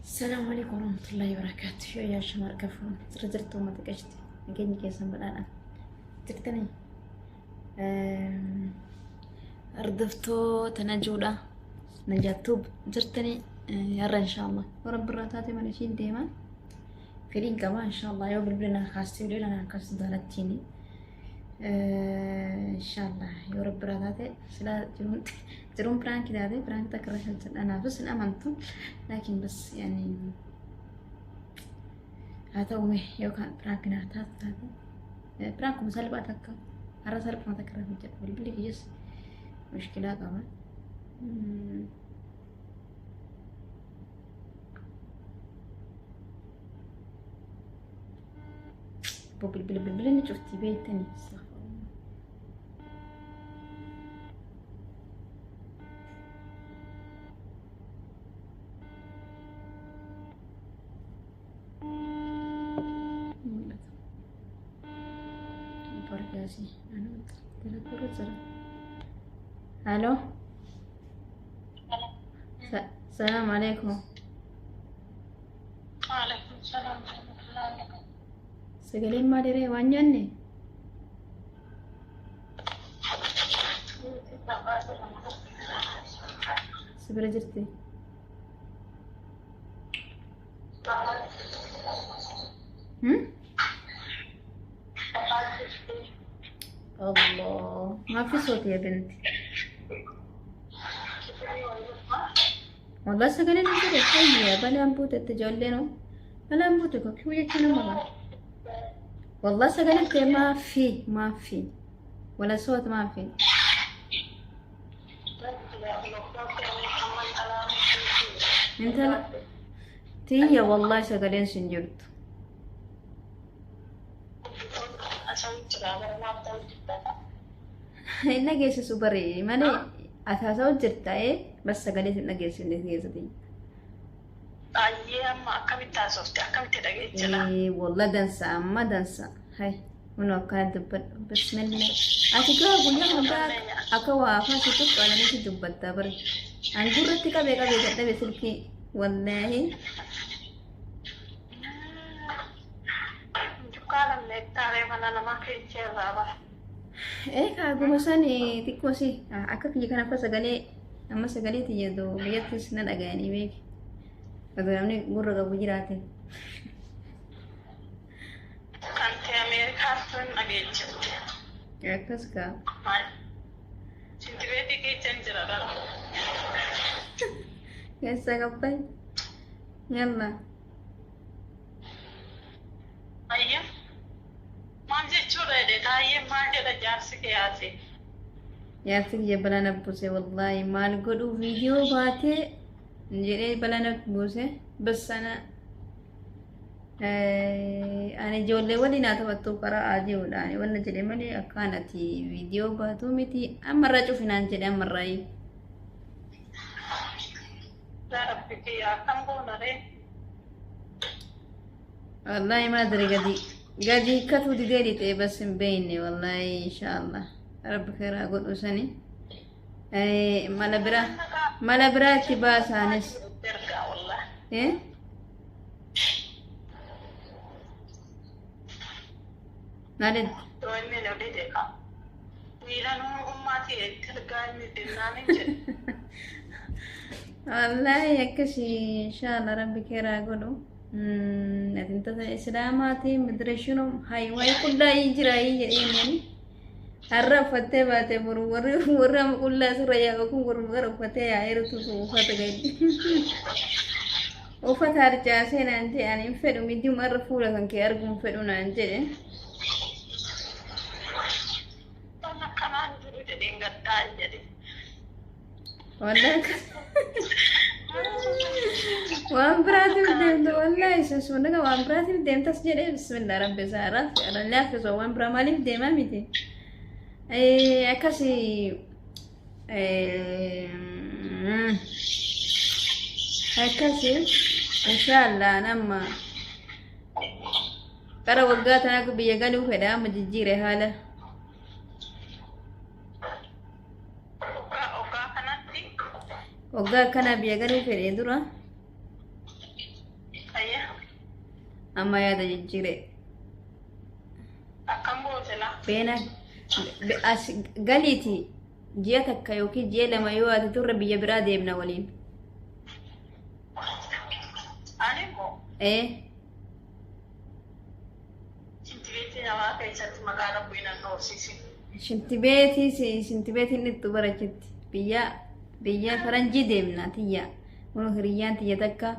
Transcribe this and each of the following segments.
Salaamu alaikum warahmatullahi wabarakatuh. Yoo yaa shamar gafuun sirra jirtu uummata qashti nageenyi keessan badhaadha. Jirtanii hordoftoota najuudha. Najaattuub jirtanii har'a inshaallah. Yoo rabbi irraa taate mana ishiin deema. Fedhiin qaba inshaallah yoo bilbila naa kaastee bilbila naa kaastu daalattiin. Inshaallah yoo rabbi irraa taate silaa jiruun jiruun piraanki taate piraanki takka irra hojjedha naafis hin amantu laakiin bas yaani haa ta'u mee yookaan piraanki naa taatu taate piraankuma salphaa takka har'a salphuma takka irra hojjedha bilbilli kiyyas mushkilaa qaba. Bilbila bilbila ni cufti beektanii. Halo. Salaam alaikum. Waalaikum salaam warahmatullahi wabarakatuh. Sagaleen maaliree waan nyaanne? Si bira jirti. Hmm? الله ما في صوت يا بنتي والله sagaleen hin jiru fayya balaan buutetti ijoolleen balaan buute kokkii jechuun nama bara والله sagaleen kee ما في ما في ولا صوت ما في. Intala tiyya wallahi sagaleen sin jirtu. Hin dhageessisu bari malee ati haasa'u jirta ee bas sagalee sin dhageessifne keessatti. Ayyee amma akkamitti haasofte akkamitti dhageechila? Ee wallah dansa amma dansa. Hay kun akkana dubbadhu bismillah. Ati gaa guyyaa hundaa akka waa afaan si tuqqaalanitti dubbatta bari. An gurratti qabee qabee dadhabe silkii wallaahi. Dukkaana meettaalee mana namaa keessa irraa bara. Ee kaaguma san xiqqoo si akka kiyya kana fa sagalee amma sagalee tiyya doo biyyattis na dhagayanii beeki. Odoo namni gurra qabu jiraate. Kan ta'e Ameerikaa sun dhageechifte. Akkas kaa. Maal? Shintibeetii keessa hin jira bara. Keessaa qabbay. Yalla. Ayya. Maal jechuudha jedhe taayyeen maal jedha jaarsi kee haase. Jaarsi kiyya balaa na buuse wallaahi maal godhu viidiyoo baatee jedhee balaa na buuse bassana ani ijoollee waliin haa taphattu karaa aji'uudhaan wanna jedhe malee akkaan ati viidiyoo baatu miti ammarraa cufinaan jedhe ammarraa. Yaa Rabbi kiyya akkam goona ree? Wallahi ma adri gadi gadi hiikkatuu didee lixee bas hin beekne wallahi inshaallah rabbi khairaa godhu sani mala biraa mala biraa itti baasaanis. Ergaa wallahi. Eh? Maalitti? Yoo inni nu dide ka. Miilanuu ummaatii itti ergaa inni dinnaan hin jedhe. Wallahi akkasi inshaallah rabbi khairaa godhu. Ati intala islaamaati midireeshinu hay waa'ee qullaa jira jedhee inni har'a uffattee baate boru warri warri amma qullaa sirra yaa'u kun warri gara uffatee yaa'eerutu uffata gadi. Uffata harcaasee naan jedhe ani hin fedhu miidiyuma irra fuula kan kee arguu hin fedhu naan jedhe. Waan akkanaan jiru jedheen gaddaa jedhe. Wallahi waan biraatiif deemta wallahi isa sunnaga waan biraatiif deemtas jedhee bismillah rabbi isaa laaffisa waan biraa maaliif deema miti. Akkasi akkasi inshaallah nama qara waggaa tanaa biyya galuu fedha amma jijjiire haala. Waggaa waggaa kanatti Waggaa akkanaa biyya galuu fedhe dura. Amma yaada jijjiire. Akkam goote laa? Beena as galiiti ji'a takka yookiin ji'a lama yoo ati turre biyya biraa deemna waliin. Ani immoo Ee shintibeetii namaa keessatti maqaa rabbii nan dhoofsisin. Shintibeetii shintibeetiin dhittu barachitti biyya biyya faranjii deemna tiyya. Kun hiriyyaan tiyya takka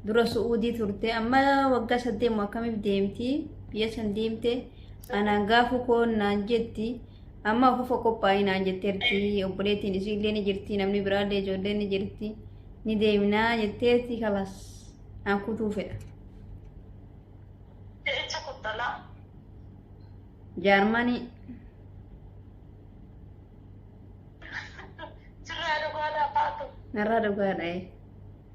dura Su'uudii turte, amma waggaa 8 moo akkamiif deemti, biyya san deemte. Anaan gaafu koo naan jetti, amma ofufa qophaa'ii naan jetteerti. Obboleettiin isii illee ni jirti, namni biraallee ijoolleen ni jirti, ni deemnaa jetteerti. Kalas an kutuu fedha. Eessa kuttalaa? Jaarmanii. Sirraa dhugaadhaa faatu. Narraa dhugaadha.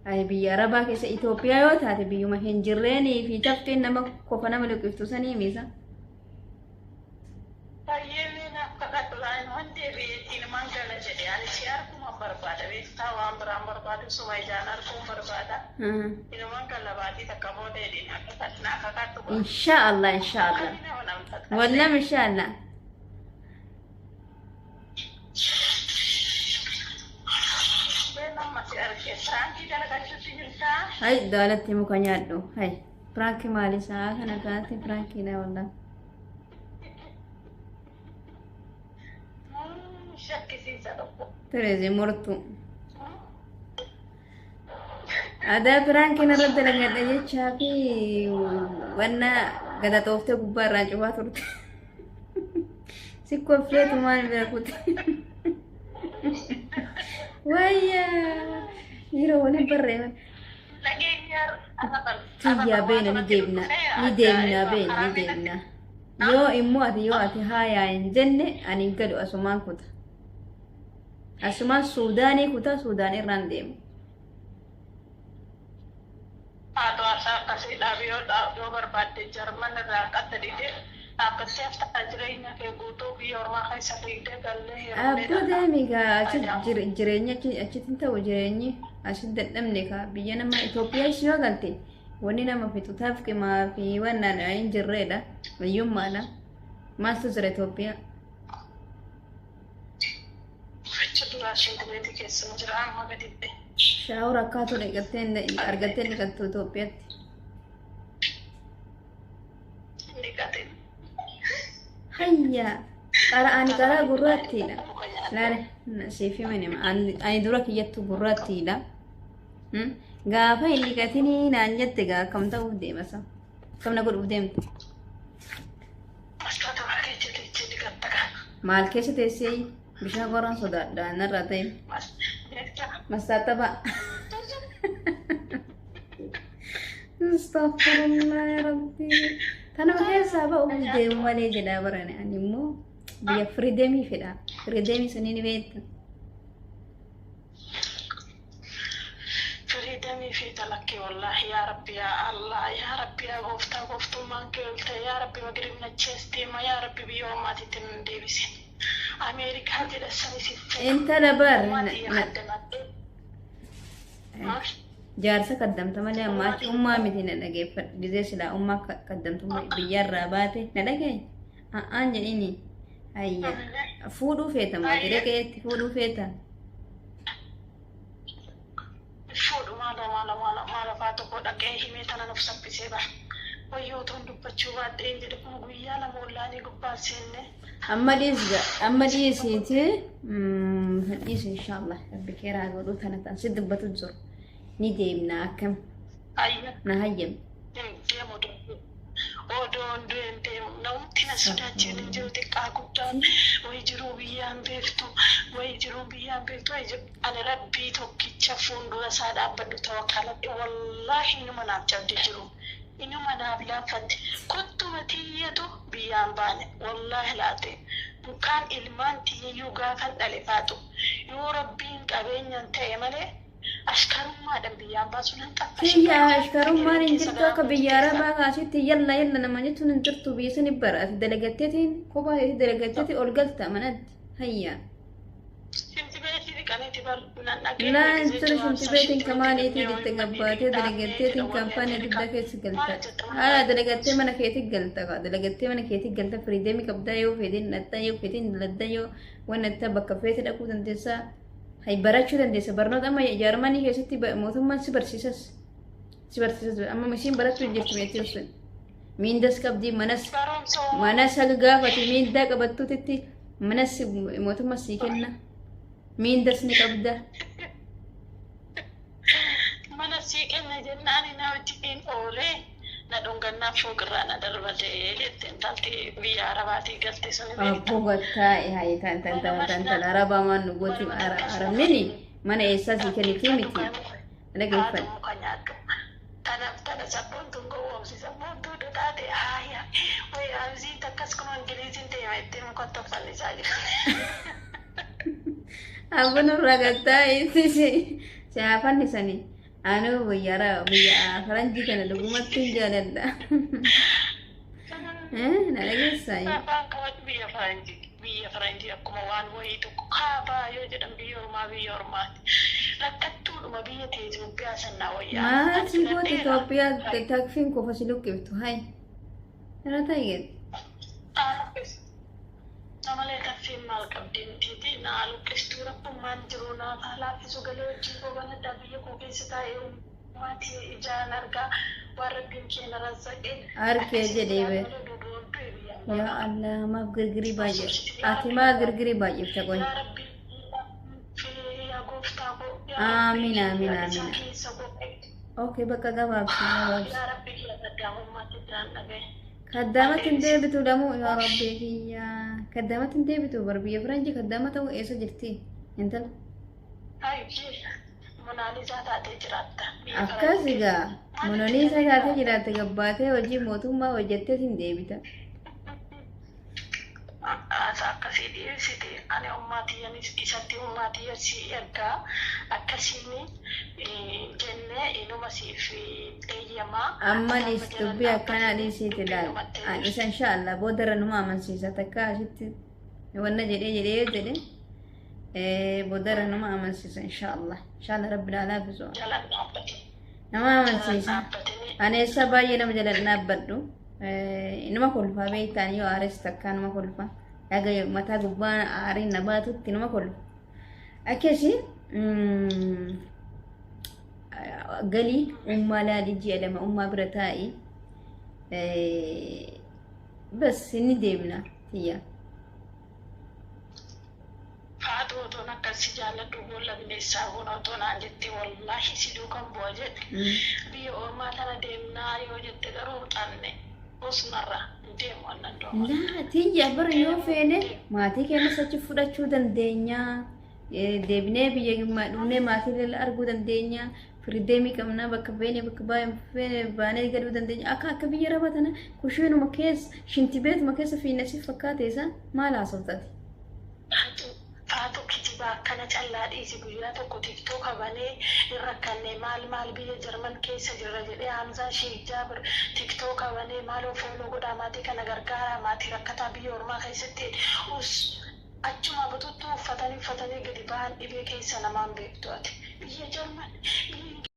Ay, biyya Arabaa keessa Itoophiyaa yoo taate biyyuma hin jirreenii fi tafteen nama kofa nama liqiftu sanii misa. Baay'ee naaf kadhadhu laan hundi deebi'eetiin man gala jedhe. Ani si arguman barbaada, beektaa, waan biraan barbaadu, suma ijaan arguun barbaada. Inuman gala baatii takka booda jedheen naa kakadhu. Insha Allah, insha Allah. Akkamii nama namtata. Wallam insha Allah. Been amma si arge piraankii dalagachuutti jirtaa? Hay, daalatti muka nyaadhu. Hay, piraanki maali isaa kana kaatti piraankiidha wallah. Shakkisiisa tokko. Terezi mortu. Aadaa piraankiin irra dalagadha jechaa fi wanna gada xooftee gubbaa irraan cufaa turte. Si kolfeetu maal bira kute. Wayyaa yeroo waliin barreefan. Nageenya. Tiyyaa beena ni deemna, ni deemna, beena ni deemna. Yoo immoo ati yoo ati haayaa hin jenne ani hin galu, asumaan kuta. Asumaan Suudaanii kuta, Suudaan irraan deemu. Haadha haasaa akkasii dhaabi, yoo barbaadde Jarman irraa qatta didee dhaabbattee haftaa, jireenya kee guutuu biyya ormaa keessa fiigdee gallee Abboo heerumnee. Deemi gaa, achi jireenya achitti hin ta'u, jireenyi achitti dadhabne kaa. Biyya nama Itoophiyaas yoo galte wanni nama fixu tafqimaa fi wannaan hin jirreedha, hiyyummaadha. Maaltu jira Itoophiyaa? Achi duraa shintibeetii keessa jira, amma gaditti. Shower akkaatu dhiqattee argattee dhiqattu Itoophiyaatti. Dhiqate. Hayya, qara ani qaraa gurraattiidha. Laale, siif himani, ani dura kiyyattu gurraattiidha. Gaafa hin dhiqatinii naan jette gaa, akkam ta'uuf deema sa? Akkam na godhuuf deemta? Mastaata keessa teessee dhiqatta kan. Maal keessa teessee? Bishaan qoraan sodaadha narraa ta'e. Beektaa? Mastaaxaba. Astaghfirullah ya Rabbi. Tanuma keessaa ba'uuf deemu malee jedhaa barane, ani immoo biyya freedomii fedha. Freedomii sanii ni beekta. Freedomii fi talakkii wallaahi, yaa Rabbi, yaa Allah, yaa Rabbi, yaa gooftaa, gooftummaan kee ol ta'e, yaa Rabbi, magiribna chees deema, yaa Rabbi, biyya ormaatitti nun deebisin. Ameerikaa jedha sanis hin fedhu. Intala bar Ummaatii kaddamadhee. Jaarsa kaddamta malee amma achi ummaa miti, na dhageeffadhu. Gizee silaa ummaa kaddamtu biyyarraa baate na dhagaye. A'aan jedhini. Hayya. Fuudhuu feeta moo jedhee qe'eetti fuudhuu feeta? Fuudhu, maalo maalo maalo maalo, faa tokko dhaqee himee tana nuuf saffisee bara. Wayyoo, otoon dubbachuu baadhee jedhe, kun guyyaa 2 ollaanii gubbaan seenne. Amma dhiisga, amma dhiisiiti, dhiisi, inshallah rabbi keeraa godhuu tana tan si dubbatu jiru ni deemna, akkam? Ayya. Na hayyam. Hin deemu, odoon du'een deemu, namti na sodaachiin hin jiru, xiqqaa guddaan, wayi jiruu biyyaan beektu, wayi jiruu biyyaan beektu, wayi jiru. Ani rabbii tokkicha fuuldura isaa dhaabbadhu tawakkaladhe, wallaahi inuma naaf cabde jiru, inuma naaf laaffatte, kuttuma tiyyatu biyyaan baane, wallaahi laate mukaan ilmaan tiyyayyuu gaafan dhale faatu, yoo rabbiin qabeenyan ta'e malee ashkarummaadhaan biyyaan baasuun hin Tiyya, ashkarummaan hin jirtu akka biyya Arabaa kaasitti yalla yalla nama jechuun hin jirtu. Biyya sani bara ati dalagatteetiin kophaa keetii dalagatteetii ol galta manatti. Hayya. Shinti beetii. dhiqaniiti bar nan dhageenye. Laa intala shintibeetiin kamaaniitii itti gabbaatee dalagatteetiin kaampaanii guddaa keessa galta. Haala dalagattee mana keetii galta kaa dalagattee mana keetii galta, freedomii qabdaa, yoo feetiin dhattaa, yoo feetiin daladdaa, yoo waan itti bakka feete dhaquu dandeessaa. Hay barachuu dandeessa. Barnoota amma Jaarmanii keessatti mootummaan si barsiisas. Si barsiisas, amma isiin barattuu jirti meetiin sun. Miindas qabdii, manas Barumsa manas haga gaafate miindaa qabattuutitti manas mootummaa sii kenna. Miindas ni qabda. Mana sii kenna jennaan na wajjin oolee na dhungannaa fooqirraa na darbate jette intalti biyya Arabaatii galte sun, beekta. Abboo gattaa'e, hayi tan tan tan tan tan arabaa maan nu gooti, arabnini mana eessaa sii kennitii miti. Dhageeffadhu. Haadhu muka nyaadhu. Tanaaf tana sabboontuun gowwoomsi, sabboontuu taate haaya wayi hamziin takkas kun Ingiliziin deema jettee muka toffannisaa jira. Abboo nurraa gattaa'e si haa fannisanii. Anuu biyya faranjii kana dhugumatti hin jaaladha. Na dhageessaa? Afaan qabatu biyya faranjii akkuma waan wayii tokko kaabaa yoo jedhan biyya ormaa, biyya ormaati. Rakkattuudhuma biyya ta'e Itoophiyaa sannaa wayyaa. Maal si gooti Itoophiyaa, takfiin kofa si luqqiftu hay. Irra ta'e. Namalee taffiin maal qabdi mitiiti naa luqqistuu, rakkummaan jiru naaf haa laaffisu, galee hojii koo banadhaa, biyya koo keessa taa'ee maatii ijaan argaa waan rabbiin keenya razzaqee. Arkee jedhee bee. Yaa Allah, maaf girgirii baay'ee ati maa girgirii baay'ifta qoy. Yaa Rabbi, yaa gooftaa koo. Amiin, amiin, amiin. Keessa koo. Okay, bakka gabaabsi gabaabsi. Yaa Rabbi, yaa gaddaamummaatti iddaan dhaga'e. Kaddaamatti hin deebitu lamuu, yaa Rabbi kiyya. Kaddaamatti hin deebitu bar, biyya faranjii kaddaama ta'uu eessa jirti intala? Ayyee, Monaalisaa taatee jiraatta. Biyya Akkas faranjii. egaa Monoliisaa taatee jiraatte, gabbaatee hojii mootummaa hojjettee hin deebita. Asa akkasii dhiyeessite, ani ummaatiyyanis isatti ummaatiyya si ergaa akkasiin jennee inuma siif eeyyamaa. Ammanis dubbii akkanaa dhiisiiti ilaal. An isa inshaallah boodarra numa amansiisa, takka asitti wanna jedhee jedhee jedhe boodarra numa amansiisa inshaallah. Inshaallah rabbi naa laaffisu. Jalan dhaabbate. Nama amansiisa. Dhaabbatanii. Ani eessa baay'ee nama jala dhaabbadhu. Nama kolfaa beektaan, yoo aares takkaa nama kolfa. Dhaga mataa gubbaa aariin na baatutti nama kolfa. Akkasi galii ummaa laalii, ji'a 2 ummaa bira taa'i. Bas inni deemna tiyya. Faatu, otoon akkas si jaalladhu boolla bineensaa goona otoo naan jette, wallaahi si duukaan bu'a jedhe. Biyya ormaa tana deemnaa yoo jette garuu xanne usnarra hin deemu annan dooma. Laa tiyya, bara yoo feene maatii keenyas achi fudhachuu dandeenya. Deebinee biyya dhufnee maatii illee arguu dandeenya. Freedomii qabna, bakka feene bakka feene baanee galuu dandeenya. Akka biyya arabaa tana kushiinuma keessa shintibeetuma keessa fiinna si fakkaate isa maal haasoftaati? Faatu, kijibaa akkana callaa dhiisi, guyyaa tokko TikToka banee hin rakkanne, maal maal biyya Jarman keessa jirra jedhee Hamzaa Sheek Jaabir TikToka banee maaloo follow godhaa, maatii kana gargaaraa, maatii rakkataa biyya ormaa keessatti us achuma bututtuu uffatanii uffatanii gadi ba'an, dhibee keessa namaan beektu ati biyya Jarman biyya